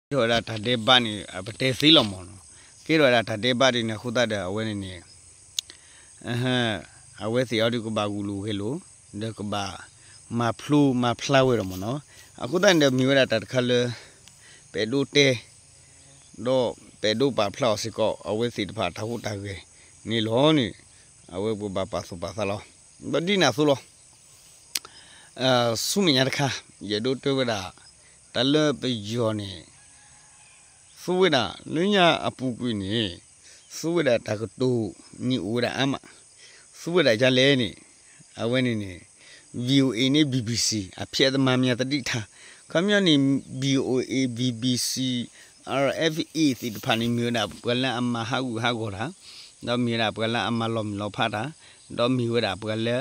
ကဲထီၣ်ဝဲဒၣ်တၢ်ဒဲးဘးန့ၣ် ပတဲသ့လီၤမၢ်နီၤ. ကဲထီၣ်ဝဲဒၣ်တၢ်ဒဲးဘးဒ်န့ၣ်အဃိသတးဒီး အဝဲန့ၣ်န့ၣ် အဝဲသ့ၣ်အီၤဒုးကဘၣ်ဂုာ်လိာ်ဂဲၤလိာ် ဒီးကဘၣ်မၤဖျိမၤဖျါဝဲဒီးမၢ်နီၤ. အဃိသတးန့ၣ်ဒီးမ့ၢ်ဝဲဒၣ်တၢ်တခါလၢ ပအဲၣ်ဒိးတဲ ဒီးပအဲၣ်ဒိးပာ်ဖျါအီၤစ့ၢ်ကီး အဝဲသ့ၣ်တဖၣ်တၢ်ဟူးတၢ်ဂဲၤန့ၣ်လီၤန့ၣ် အဝဲပကဘၣ်ပာ်သူၣ်ပာ်သးလီၤ. ဒီးဒ်န့ၣ်အသိးလီၤ. ဆူမဲာ်ညါတခါ ယအဲၣ်ဒိးတဲဝဲဒၣ် တၢ်လၢပယီၤန့ၣ် သူဝဲဒၣ်လၢညါအပူၤကွံာ်န့ၣ် သူဝဲဒၣ်တၢ်ကတိၤန့ၣ်အိၣ်ဝဲဒၣ်အါမး, သူဝဲဒၣ်ဒ်လဲၣ်န့ၣ် အဝဲန့ၣ်န့ၣ် VOA န့ၣ် BBC အဖျဲးသမၢမၠၣ်တဒံးထါ, ခီပညီန့ၣ် VOA BBC RFA သ့ၣ်တဖၣ်န့ၣ် မ့ၢ်ဝဲဒၣ်ပှၤလၢအမၤဟးဂူာ်ဟးဂီၤတၢ်, ဒီးမ့ၢ်ဝဲဒၣ်ပှၤလၢအမၤလီၤမုၢ်လီၤဖးတၢ်, ဒီးမ့ၢ်ဝဲဒၣ်ပှၤလၢ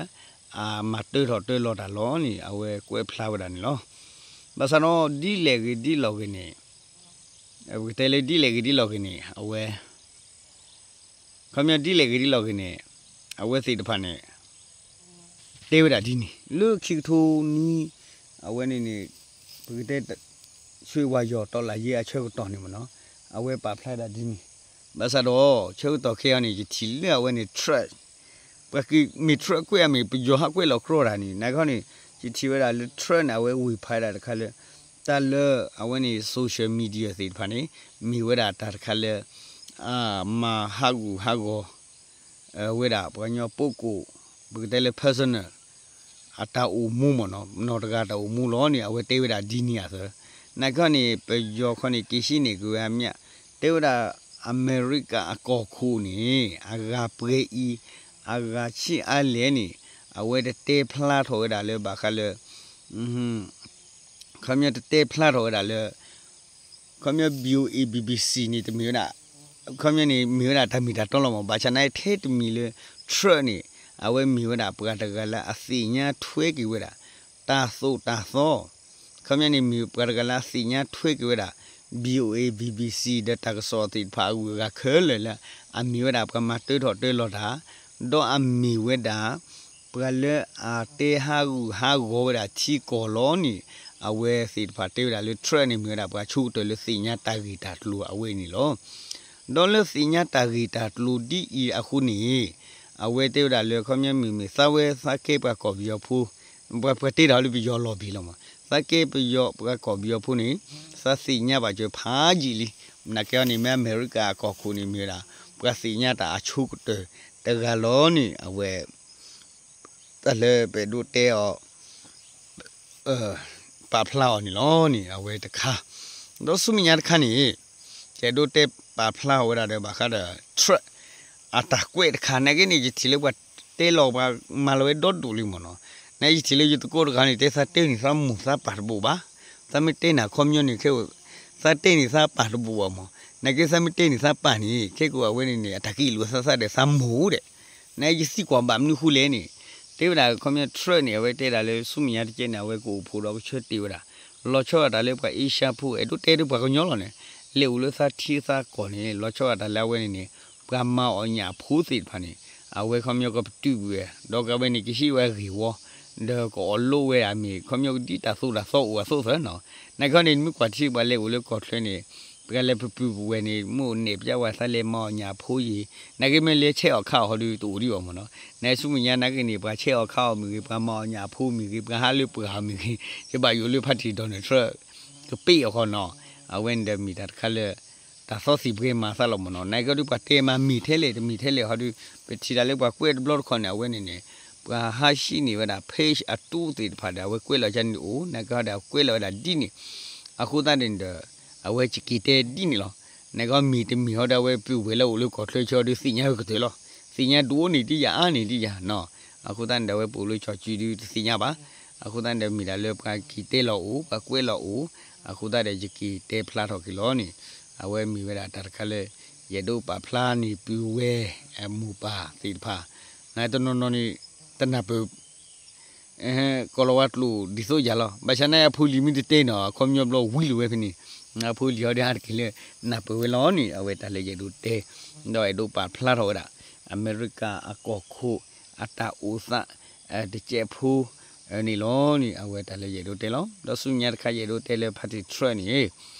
အမၤတၢထီၣ်တၢလီၤတၢ်လီၤန့ၣ် အဝဲကွဲးဖျါဝဲဒၣ်န့ၣ်လီၤ. ဘၣ်ဆၣ်ဒီး ဒ်လဲၣ်ဂ့ၤဒ်လဲၣ်ဂ့ၤန့ၣ် ပကတဲလၢဒ်လဲၣ်ဂ့ၤဒ်လဲၣ်ဂ့ၤန့ၣ် အဝဲ ခီပညီဒ်လဲၣ်ဂ့ၤဒ်လဲၣ်ဂ့ၤန့ၣ် အဝဲသ့ၣ်တဖၣ်န့ၣ် တဲဝဲဒၣ်ဒ်န့ၣ် လၢခံကထိနွံ အဝဲန့ၣ်န့ၣ် ပကတဲ ဆွ့ဝၤယီၤတီလၢ်ယ့အဆၢကတီၢ်န့ၣ်မ့ၢ်နီၤ အဝဲပာ်ဖျါဒၣ်ဒ်န့ၣ် ဘၣ်ဆၣ်ဒီး ဆၢကတီၢ်ခဲအံၤန့ၣ် ယထံၣ်လၢအဝဲန့ၣ် Trump ပှၤကမ့ၢ် Trump ကွဲးအမ့ၢ် ပယီၤဟးကွဲးလီၤကြီတၢ်န့ၣ် နာ်က့န့ၣ် ယထံၣ်ဝဲဒၣ်လၢ Trump န့ၣ် အဝဲဝ့ၢ်ဖးဒၣ်တခါလၢ တၢ်လၢအဝဲန့ၣ် social media သ့ၣ်တဖၣ်န့ၣ် မ့ၢ်ဝဲဒၣ်တၢ်တခါလၢ မၤဟးဂူာ်ဟးဂီၤ ဝဲဒၣ်ပှၤကညီ ပုဂ္ဂိုလ် ပကတဲလၢ personal အတၢ်အိၣ်မူမ့ၢ်နီၤ နီၢ်တဂၤတၢ်အိၣ်မူလီၤန့ၣ် အဝဲတဲဝဲဒၣ်ဒ်န့ၣ်အသိး နာ်က့န့ၣ် ပယီၤခီန့ၣ် က့ၤဟံးန့ၢ်က့ၤဝဲအမျး တဲဝဲဒၣ် အမဲရကၤအကီၢ်ခိၣ်န့ၣ် အဂၤပှဲၤအံၤ အဂၤဆံးအါလဲၣ်န့ၣ် အဝဲတတဲဖျါထီၣ်ဝဲဒၣ်လၢဘၣ်ဃးလၢ ခီပညီတတဲဖျါထီၣ်ဝဲဒၣ်လၢ ခီပညီ VOA BBC န့ၣ် တမ့ၢ်ဝဲဒၣ် ခီပညီန့ၣ် မ့ၢ်ဝဲဒၣ်တၢ်မ့ၢ်တၢ်တီလီၤမး ဘၣ်ဆၣ်နာ်ထဲတမံၤလၢ Trump န့ၣ် အဝဲမ့ၢ်ဝဲဒၣ်ပှၤတဂၤလၢအသ့ၣ်ညါထွဲက့ၤဝဲဒၣ် တၢ်သိၣ်တၢ်သီ ခီပညီန့ၣ် မ့ၢ်ပှၤတဂၤလၢအသ့ၣ်ညါထွဲက့ၤဝဲဒၣ် VOA BBC ဒီးတၢ်ကစီၣ်သ့ၣ်တဖၣ်အဂုၤအဂၤခဲလၢာ်လၢ အမ့ၢ်ဝဲဒၣ်ပှၤမၤတၢထီၣ်တၢလီၤတၢ် ဒီးအမ့ၢ်ဝဲဒၣ် ပှၤလၢအတဲဟးဂူာ်ဟးဂီၤဝဲဒၣ်ထံကီၢ်လီၤန့ၣ် အဝဲသ့ၣ်တဖၣ်တဲဝဲဒၣ်လၢ Trump န့ၣ် မ့ၢ်ဝဲဒၣ်ပှၤဆိကတၢၢ်လၢသ့ၣ်ညါတၢ်ဂ့ၢ်တၢ်ကျိၤအဝဲန့ၣ်လီၤ. ဒီးလၢသ့ၣ်ညါတၢ်ဂ့ၢ်တၢ်ကျိၤဒ်အံၤအဃိန့ၣ် အဝဲတဲဝဲဒၣ်လၢခီပညီမ့မ့ၢ်သးဝဲသးကဲပှၤကီၢ်ပယီၤဖိ ပှၤပှၤတဲတၢ်လၢပယီၤလီၤဘ့ၣ်လီၤမး သးကဲပယီၤပှၤကီၢ်ပယီၤဖိန့ၣ် သးသ့ၣ်ညါဘၣ်စၢၤဖးယံာ်လံ နာ်က့အီၤန့ၣ် မ့ၢ်အမဲရကၤအကီၢ်ခိၣ်န့ၣ်မ့ၢ်ဝဲဒၣ် ပှၤသ့ၣ်ညါတၢ်အဆိကတၢၢ်တဂၤလီၤန့ၣ် အဝဲ တၢ်လၢပအဲၣ်ဒိးတဲအီၤ ပာ်ဖျါအီၤန့ၣ်လီၤန့ၣ် အဝဲတခါ ဒီးဆူမဲာ်ညါတခါန့ၣ် ယအဲၣ်ဒိးတဲပာ်ဖျါအီၤဝဲဒၣ်ဒီးဘၣ်ဃးဒီး Trump အတၢ်ကွဲးတခါ နာ်က့န့ၣ် ယထံၣ်လၢပှၤတဲလီၤပှၤမၤလီၤဝဲဒီဒိၣ်လံမ့ၢ်နီၤ နာ်က့ယထံၣ်လၢယသကိးတဂၤန့ၣ် တဲသးတဲန့ၣ်သးမိၢ်သးပၢ်တဘိးဘၣ် သးမ့ၢ်တဲနၤခီပညီန့ၣ်ခဲ သးတဲန့ၣ်သးပၢ်တဘိးဘၣ်မး နာ်က့သးမ့ၢ်တဲန့ၣ်သးပၢ်န့ၣ် ခဲကိးအဝဲန့ၣ်န့ၣ် အတၢ်ကံၣ်လူၤသးသးဒီးသးမိၢ်ဒီး နယသံကွၢ်ဘၣ်မနုၤဃိလဲၣ်န့ၣ် တဲဝဲဒၣ်ခီပညီ Trump န့ၣ် အဝဲတဲဒၣ်လၢဆူမဲာ်ညါတကဲန့ၣ် အဝဲကအိၣ်ဖှိၣ်ဒီးကဆၢတ့ၢ်ဝဲဒၣ် လီၤဆီဒၣ်တၢ်လၢပှၤအ့ရှါဖိ အဲၣ်ဒိးတဲဒ်ပှၤကညီလီၤန့ၣ် လဲၤအိၣ်လၢသးထံသးကီၢ်န့ၣ် လီၤဆီဒၣ်တၢ်လၢအဝဲန့ၣ်န့ၣ် ပှၤမၤအီၣ်ညၣ်အဖိသ့ၣ်တဖၣ်န့ၣ် အဝဲခီပညီကပတုာ်ကွံာ်ဝဲ ဒီးကဝဲန့ၣ်ကဟံးဝဲဂ့ၢ်ဝီ ဒီးကအီၣ်လိးဝဲဒၣ်မ့ၢ် ခီပညီကဒ်တၢ်သိၣ်တၢ်သီအိၣ်အသိးသၢနီၤ နာ်က့န့ၣ် မ့ၢ်ကွၢ်ထံပှၤလဲၤအိၣ်လၢကီၢ်ချၢန့ၣ် ပှၤလဲၤပပုၢ်ပဝဲၢ်န့ၣ် မ့ၢ်အိၣ်နဲၣ်ပျးဝဲသးလဲၤမၤအီၣ်ညၣ်အဖိယံၤ နာ်က့မ့ၢ်လဲၤဆဲးအီၣ်ခးအီၣ်ဟီဒုးတအိၣ်ဒံးအီၤမ့ၢ်နီၤ နဆူမဲာ်ညါနာ်က့န့ၣ် ပှၤဆဲးအီၣ်ခးအီၣ်မ့ၢ်ဂ့ၤ ပှၤမၤအီၣ်ညၣ်အဖိမ့ၢ်ဂ့ၤ ပှၤဟးလၢပှၢ်မ့ၢ်ဂ့ၤ ယဘၣ်ယိၣ်လၢဖါတံၣ် Donald Trump ကပ့ၢ်အီၤဃီနီၤ အဝဲန့ၣ်ဒီးမ့ၢ်တၢ်တခါလၢ တၢ်သီသံၣ်ဘှဲမၤသးလီၤမ့ၢ်နီၤ နာ်က့ဒုးပှၤတဲမၤမ့ၢ်ထဲလဲၣ် တမ့ၢ်ထဲလဲၣ်ဟီဒုး ပထံၣ်တၢ်လၢပှၤကွဲးတဘျီတခီၣ်န့ၣ် အဝဲန့ၣ်န့ၣ် ပှၤဟးဟံးန့ၢ်ဝဲဒၣ် page အတူသ့ၣ်တဖၣ်ဒီး အဝဲကွဲးလီၤကန့ၣ်အိၣ် နာ်က့ဟီဒီးအကွဲးလီၤဝဲဒၣ်ဒ်န့ၣ် အဃိသတးန့ၣ်ဒီး အဝဲကက့ၤတဲဒ်န့ၣ်လီၤ နာ်က့မ့ၢ်တမ့ၢ်ဟီဒီး အဝဲပုၢ်ဝဲၢ်လၢအိၣ်လၢကီၢ်ချၢဆၢဒီးသ့ၣ်ညါကတၢၢ်လီၤ သ့ၣ်ညါဒိၣ်န့ၢ်ဒံးယၤအါန့ၢ်ဒံးယၤနီၤ အဃိသတးန့ၣ်ဒီး အဝဲပအိၣ်လၢကၠီၣ်ကုဒုးတသ့ၣ်ညါဘၣ် အဃိသတးန့ၣ်ဒီးမ့ၢ်တၢ်လၢပှၤက့ၤတဲလီၤအိၣ် ပှၤကွဲးလီၤအိၣ် အဃိသတးဒီးယက့ၤတဲဖျါထီၣ်က့ၤလီၤန့ၣ် အဝဲမ့ၢ်ဝဲဒၣ်တၢ်တခါလၢ ယအဲၣ်ဒိးပာ်ဖျါန့ၢ်ပုၢ်ဝဲၢ်အမိၢ်ပၢ်သ့ၣ်တဖၣ် နတနီၤနီၤန့ၣ် တနၢ်ပၢၢ် ကီၢ်လီၤဝါကျိာ်ဒ်သိးယၤလီၤ ဘၣ်ဆၣ်နာ်အဖိလံၤမ့ၢ်တတဲနီၤ အခီပညီဘျီဝံၤလီၤဝဲဖဲန့ၣ် အဖိလံၤဟီဒုးဟးတက့ၢ်လၢ နၢ်ပၢၢ်ဝဲလီၤန့ၣ် အဝဲတၢ်လၢယအဲၣ်ဒိးတဲ ဒီးအဲၣ်ဒိးပာ်ဖျါထီၣ်ဝဲဒၣ် အမဲရကၤအကီၢ်ခိၣ် အတၢ်အိၣ်သး တကဲးဖိ န့ၣ်လီၤန့ၣ် အဝဲတၢ်လၢယအဲၣ်ဒိးတဲလီၤ ဒီးဆူညါတခါယအဲၣ်ဒိးတဲလၢဖါတံၣ် Trump န့ၣ်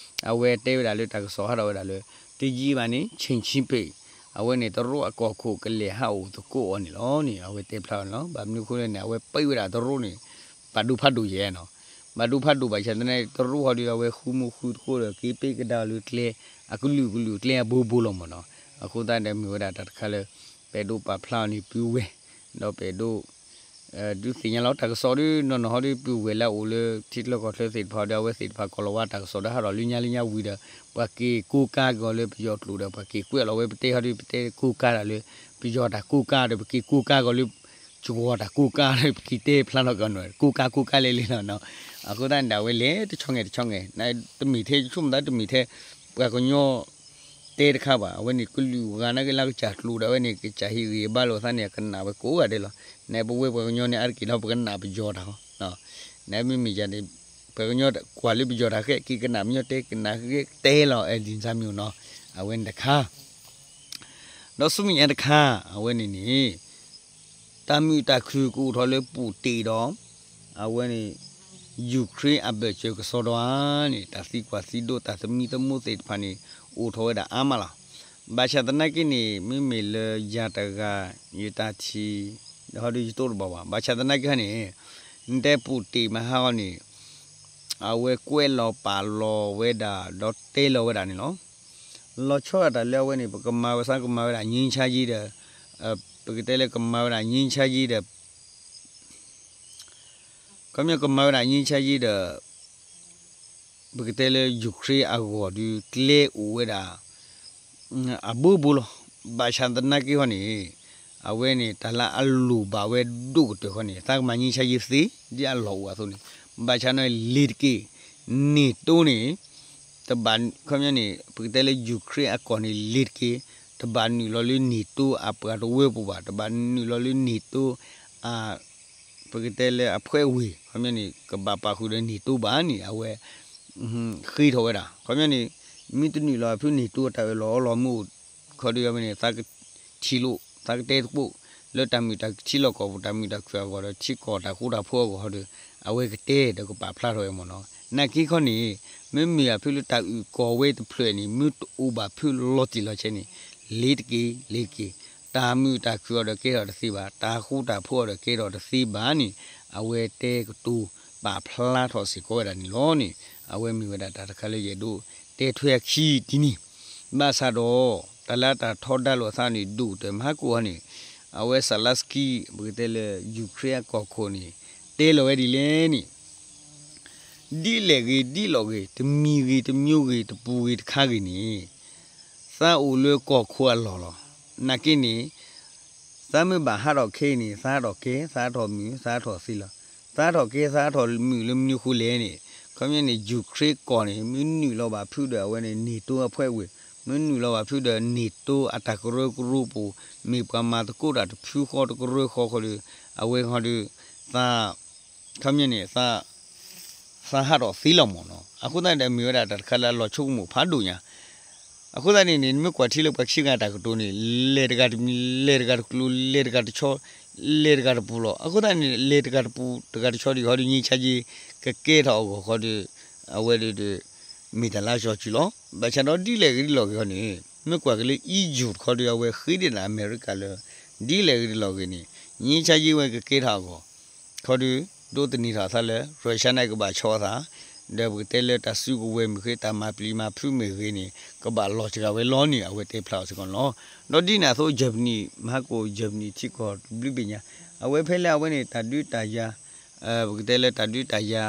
အဝဲတဲဝဲဒၣ်လၢတၢ်ကစီၣ်ဟးထီၣ်ဝဲဒၣ်လၢ တယံာ်ဘၣ်န့ၣ် ဆ့ၣ်ဆံပ့ၣ် အဝဲန့ၣ်တရူးအကီၢ်ခိၣ်ကလဲၤဟးအိၣ်သကိးအီၤန့ၣ်လီၤန့ၣ် အဝဲတဲဖျါအီၤန့ၣ်လီၤ. ဘၣ်မနုၤအဃိလဲၣ်န့ၣ် အဝဲပံးဝဲဒၣ်တရူးန့ၣ် ဘၣ်ဒိဖးဒိၣ်ယဲနီၤ, ဘၣ်ဒိဖးဒိၣ်ဘၣ်ဆၣ်သနာ်က့ တရူးဟီဒုး အဝဲဃုမူဃုသကိးဒီး က့ၤပ့းကဒါအီၤလၢကျဲ အကလုာ်ကလုာ်ကျဲအဘိဘိလီၤမ့ၢ်နီၤ. အဃိသတးဒီးမ့ၢ်ဝဲဒၣ်တၢ်တခါလၢ ပအဲၣ်ဒိးပာ်ဖျါအီၤန့ၣ် ပုၢ်ဝဲၢ် ဒီးပအဲၣ်ဒိး ဒုးသ့ၣ်ညါလီၤတၢ်ကစီၣ်ဒီး နီၢ်နီၢ်ဟီဒီး ပုၢ်ဝဲၢ်လၢအအိၣ်လၢထံချၢကီၢ်ချၢသ့ၣ်တဖၣ်ဒီး အဝဲသ့ၣ်တဖၣ်ကိးလီၤဝဲတၢ်ကစီၣ်ဒီးဟးထီၣ်လၢညါလၢညါဝံၤဒီး ပှၤက့ၤကိးကါက့ၤအီၤလၢပယီၤကျိာ်ဒီး ပှၤက့ၤကွဲးလီၤဝဲပတဲဟီဒီး ပတဲကိးကါတၢ်လၢ ပယီၤတၢ်ကိးကါဒီး ပက့ၤကိးကါက့ၤအီၤလၢ ကဝီၤတၢ်ကိးကါဒီး ပက့ၤတဲဖျါထီၣ်က့ၤအီၤန့ၣ် ကိးကါကိးကါလဲၣ်လဲၣ်လီၤနီၤ. အဃိသတးန့ၣ်ဒီး အဝဲလဲၤတဆီၣ်ငဲၤတဆီၣ်ငဲၤ တမ့ၢ်ထဲဆိကမိၣ်သးတမ့ၢ်ထဲ ပှၤကညီ တဲတခါဘၣ်. အဝဲန့ၣ်ကလုာ်ဂၤနာ်က့လၢကစၢ်ကျိာ်ဒီး အဝဲန့ၣ် ကစၢ်ဟ့ၣ်ဂံၢ်ဟ့ၣ်ဘါလိာ်အသးန့ၣ် အကနၣ်ဝဲကိးဂၤဒဲးလီၤ. နပဝဲပှၤကညီန့ၣ် အါတက့ၢ်ဒီး ပကနၣ်ပယီၤတၢ်ဟီ နမ့မ့ၢ်ယၤန့ၣ် ပှၤကညီကွၢ်လၢပယီၤတၢ်ဃဲ က့ၤကနၣ်ပယီၤတဲ ကနၣ်ဃဲတဲလီၤ အဲၣ်ဒိးစၢ်မံၤနီၤ. အဝဲန့ၣ်တခါ ဒီးဆူမဲာ်ညါတခါ အဝဲန့ၣ်န့ၣ် တၢ်မုာ်တၢ်ခုၣ်ကအိၣ်ထီၣ်လၢပူၣ်တ့ၢ်ဒီး အဝဲန့ၣ် ယူၤခရ့အဘၢၣ်စၢၤကစီဒီဧါန့ၣ် တၢ်သံကွၢ်သံဒိးတၢ်သမံသမိးသ့ၣ်တဖၣ်န့ၣ် အိၣ်ထီၣ်ဝဲဒၣ်အါမးလီၤ. ဘၣ်ဆၣ်သနာ်က့န့ၣ် မ့မ့ၢ်လၢယၤတဂၤ ယတၢ်ထံၣ် ဒီးဟီဒီးယတိၢ်တဘၣ်ဘၣ်. ဘၣ်ဆၣ်သနာ်က့ဟီန့ၣ် နတဲပူၣ်တ့ၢ်မဟါအီၤန့ၣ် အဝဲကွဲးလီၤပာ်လီၤဝဲဒၣ် ဒီးတဲလီၤဝဲဒၣ်န့ၣ်လီၤ. လီၤဆီဒၣ်တၢ်လၢအဝဲန့ၣ် ပကမၤဝဲစ့ၢ်ကီး ကမၤဝဲဒၣ် ငြိမ်းချမ်းရေးဒီး ပကတဲလၢကမၤဝဲဒၣ် ငြိမ်းချမ်းရေးဒီး ခီပညီကမၤဝဲဒၣ် ငြိမ်းချမ်းရေးဒီး ပကတဲလၢ ယူၤခရ့အဂီၢ်ဒီး ကျဲအိၣ်ဝဲဒၣ် အဘိဘိလီၤ. ဘၣ်ဆၣ်သနာ်က့ဟီန့ၣ် အဝဲန့ၣ် တၢ်လၢအလိၣ်ဘၣ်ဝဲဒိၣ်ကတၢၢ်ဃီန့ၣ် သးကမၤ ငြိမ်းချမ်းရေး သ့ ဒ်အလီၢ်အိၣ်အသိးန့ၣ် ဘၣ်ဆၣ်န့ၣ် လ့ၤတက့ၢ် NATO န့ၣ် တဘၣ် ခီပညီန့ၣ် ပကတဲလၢ ယူၤခရ့အကီၢ်န့ၣ် လ့ၤတက့ၢ် တဘၣ်နုာ်လီၤလၢ NATO အပှၤတဝၢပူၤဘၣ်, တဘၣ်နုာ်လီၤလၢ NATO အ ပကတဲလၢ အဖွဲ့ဝင် ခီပညီန့ၣ် ကဘၣ်ပာ်ဃုာ်ဒီး NATO ဘၣ်န့ၣ် အဝဲ ဃ့ထီၣ်ဝဲဒၣ် ခီပညီန့ၣ် မ့ၢ်တနုာ်လီၤဖု NATO အတၢ်အၢၣ်လီၤအီလီၤမ့ၢ်အိၣ် ခီဒီးအဝဲန့ၣ် သးကထံၣ်လိာ် သးကတဲသကိး လၢတၢ်မုာ်တၢ်ခုၣ်ထံလီၢ်ကီၢ်ပူၤ တၢ်မုာ်တၢ်ခုၣ်အဂီၢ်ဒီး ထံကီၢ်တၢ်ဃူတၢ်ဖိးအဂီၢ်ဒီး အဝဲကတဲဒီးကပာ်ဖျါထီၣ်ဝဲမ့ၢ်နီၤ. နာ်က့ခီန့ၣ် မ့မ့ၢ်အဖုလၢတၢ်အုၣ်ကီၤဝဲတဖျၢၣ်န့ၣ် မ့ၢ်တအိၣ်ဘၣ်ဖုလီၤတံၢ်လီၤဆဲးန့ၣ် လ့ၤတက့ၢ် လ့ၤတက့ၢ် တၢ်မုာ်တၢ်ခုၣ်အီၤဒီးကဲထီၣ်တသ့ဘၣ်, တၢ်ဃူတၢ်ဖိးအီၤဒီးကဲထီၣ်တသ့ဘၣ်န့ၣ် အဝဲတဲကတိၤပာ်ဖျါထီၣ်စ့ၢ်ကီးဝဲဒၣ်န့ၣ်လီၤန့ၣ် အဝဲမ့ၢ်ဝဲဒၣ်တၢ်တခါလၢယအဲၣ်ဒိးတဲထွဲအခံဒ်န့ၣ် ဘၣ်ဆၣ်ဒီး တၢ်လၢတၢ်ထီဒါလိာ်အသးန့ၣ် ဒိၣ်ကတၢၢ်မဟါကိၣ်ဟီန့ၣ် အဝဲ Zelenskyy ပကတဲလၢ ယူၤခရ့အကီၢ်ခိၣ်န့ၣ် တဲလီၤဝဲဒ်လဲၣ်န့ၣ် ဒ်လဲၣ်ဂ့ၤဒ်လဲၣ်ဂ့ၤ တမံၤဂ့ၤတမံၤဂ့ၤ တပူၤဂ့ၤတခါဂ့ၤန့ၣ် သးအိၣ်လၢကီၢ်ခိၣ်အလီၢ်လီၤ. နာ်က့န့ၣ် သးမ့ၢ်ဘၣ်ဟးထီၣ်ခဲအံၤန့ၣ် သးဟးထီၣ်ကဲ သးဟးထီၣ်မုာ် သးဟးထီၣ်သံလီၤ. သးဟးထီၣ်ကဲ သးဟးထီၣ်မုာ်လၢမနုၤအဃိလဲၣ်န့ၣ် ခီပညီန့ၣ် ယူၤခရ့ကီၢ်န့ၣ် မ့ၢ်နုာ်လီၤဘၣ်ဖုဒီးအဝဲန့ၣ် NATO အဖွဲ့ဝင် မ့ၢ်နုာ်လီၤဘၣ်ဖုဒီး NATO အတၢ်ကရၢကရိပူၤ မ့ၢ်ပှၤမၤသကိးတၢ်တဖုဃီတကရၢဃီဃီဒီး အဝဲဃီဒီး သး ခီပညီန့ၣ် သး သးဟးထီၣ်သ့လီၤမ့ၢ်နီၤ. အဃိသတးန့ၣ်ဒီးမ့ၢ်ဝဲဒၣ်တၢ်တခါလၢအလီၤဆိကမိၣ်ဖးဒိၣ်ညါ အဃိသတးန့ၣ်န့ၣ် နမ့ၢ်ကွၢ်ထံလၢပှၤခံဂၤတၢ်ကတိၤန့ၣ် လဲၤတဂၤတမံၤ လဲၤတဂၤတကျိၤ လဲၤတဂၤတဆီ လဲၤတဂၤတပူၤလီၤ. အဃိသတးန့ၣ် လဲၤတဂၤတပူၤတဂၤတဆီဒ်ဃီဒီး ငြိမ်းချမ်းရေး ကကဲထီၣ်အဂီၢ်ဃီဒီး အဝဲဒီး မ့ၢ်တၢ်လၢအစီၤစုၤလီၤ. ဘၣ်ဆၣ်ဒီးဒ်လဲၣ်ဂ့ၤဒ်လဲၣ်ဂ့ၤဃီန့ၣ် မ့ၢ်ကွၢ်က့ၤလၢ EU တခီဒီး အဝဲဃ့ဒၣ်လၢအမဲရကၤလၢ ဒ်လဲၣ်ဂ့ၤဒ်လဲၣ်ဂ့ၤန့ၣ် ငြိမ်းချမ်းရေး ဝဲကကဲထီၣ်အဂီၢ် ခီဒီး ဒိးသန့ၤထီၣ်အသးလၢ Russia န့ၣ်ကဘၣ်ဆီအသး ဒီးပကတဲလၢတၢ်စုကဝဲၤမ့ၢ်ဂ့ၤ တၢ်မၤပျံၤမၤဖုးမ့ၢ်ဂ့ၤန့ၣ် ကဘၣ်လီၤစှၤဝဲလီၤန့ၣ် အဝဲတဲဖျါအီၤစ့ၢ်ကီးန့ၣ်လီၤ. ဒီးဒ်န့ၣ်အသိး Germany မဟါကိၣ် Germany ထံကီၢ်တဘျုးဘ့ၣ်ညါ အဝဲဖဲလၢအဝဲန့ၣ် တၢ်ဒုးတၢ်ယၤ ပကတဲလၢတၢ်ဒုးတၢ်ယၤ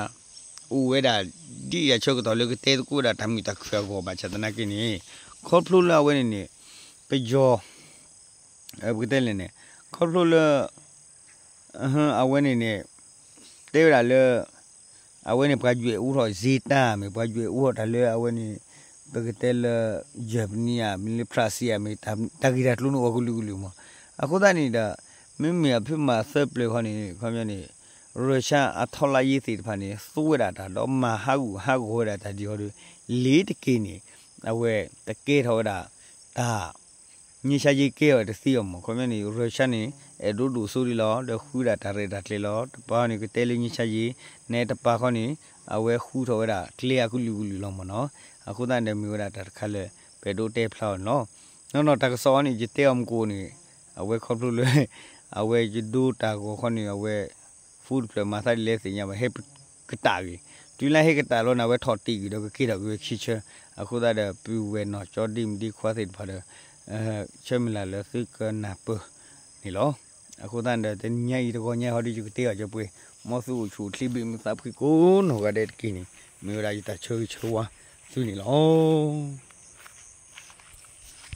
အိၣ်ဝဲဒၣ် ဒ်ယၤဆၢကတီၢ်လၢကတဲသကိးဝဲဒၣ်တၢ်မုာ်တၢ်ခုၣ်အဂီၢ်ဘၣ်ဆၣ်သနာ်က့န့ၣ် ခီဖျိလၢအဝဲန့ၣ်န့ၣ် ပယီၤ ပကတဲလဲၣ်န့ၣ် ခီဖျိလၢ အဝဲန့ၣ်န့ၣ် တဲဝဲဒၣ်လၢ အဝဲန့ၣ် ပှၤယွဲၢ်အူထီၣ်စ့တၢ်မ့ၢ် ပှၤယွဲၢ်အူထီၣ်တၢ်လၢအဝဲန့ၣ် ပကတဲလၢ Germany ဧါ မ့ၢ်လၢ France ဧါ မ့ၢ်တၢ်ဂ့ၢ်တၢ်ကျိၤန့ၣ် အိၣ်ကလုာ်ကလုာ်မး. အဃိသတးန့ၣ်ဒီး မ့မ့ၢ်အဖုမၤသၢပျၢၤဃီန့ၣ် ခီပညီန့ၣ် Russia အထောက်လှမ်းရေးသ့ၣ်တဖၣ်န့ၣ် သူဝဲဒၣ်တၢ် ဒီးမၤဟးဂူာ်ဟးဂီၤဝဲဒၣ်တၢ်ဒ်အံၤဒီး လ့ၤတက့ၢ်န့ၣ် အဝဲတကဲထီၣ်ဝဲဒၣ် တၢ် ငြိမ်းချမ်းရေးကဲအီၤတသ့အီၤမး. ခီပညီန့ၣ် Russia န့ၣ် အဲၣ်ဒိးဒိၣ်စိဒံးလီၤ ဒီးဃုဒၣ်တၢ်ရဲၣ်တၢ်ကျဲၤလီၤ. တပၤန့ၣ် ကတဲလၢ ငြိမ်းချမ်းရေး န့ၣ်တပၤဃီန့ၣ် အဝဲဃုထီၣ်ဝဲဒၣ်ကျဲအကလုာ်ကလုာ်လီၤမးနီၤ. အဃိသတးဒီးမ့ၢ်ဝဲဒၣ်တၢ်တခါလၢ ပအဲၣ်ဒိးတဲဖျါအီၤန့ၣ်လီၤ. နီၢ်နီၢ်တၢ်ကစီၣ်အံၤန့ၣ် ယတဲအီၤမကိာ်န့ၣ် အဝဲခီဖျိလၢ အဝဲယဒိတၢ်ဂီၤခီန့ၣ် အဝဲ ဖူတဖျၢၣ်မၤသးဒ်လဲၣ်သ့ၣ်ညါဘၣ် ဟဲကတၢၢ်ဂ့ၤ, တုၤလၢဟဲကတၢၢ်လီၤန့ၣ် အဝဲထီၣ်တ့ၢ်ဂ့ၤဒီးကက့ၤထီၣ်က့ၤဝဲခံဆၢ, အဃိသတးဒီး ပုၢ်ဝဲၢ်နီၢ်ကၠီဒ့မုၣ်ဒ့ခွါသ့ၣ်တဖၣ်ဒီး ဆၢမုၢ်လၢ်လၢသုကနၢ်ပၢၢ်န့ၣ်လီၤ. အဃိသတးဒီး တနံၤညါအံၤတဂီၤညါဟီဒ်ယကတဲအီၤကၠီပှဲၤ မ်သုအိၣ်ဆူၣ်အိၣ်ချ့ဘၣ်မုာ်သးဖှံကိးနီၢ်ဂၤဒဲးတက့ၢ်န့ၣ် မ့ၢ်ဝဲဒၣ်ယတၢ်ဆၢဂ့ၤဆၢဝါသုန့ၣ်လီၤ.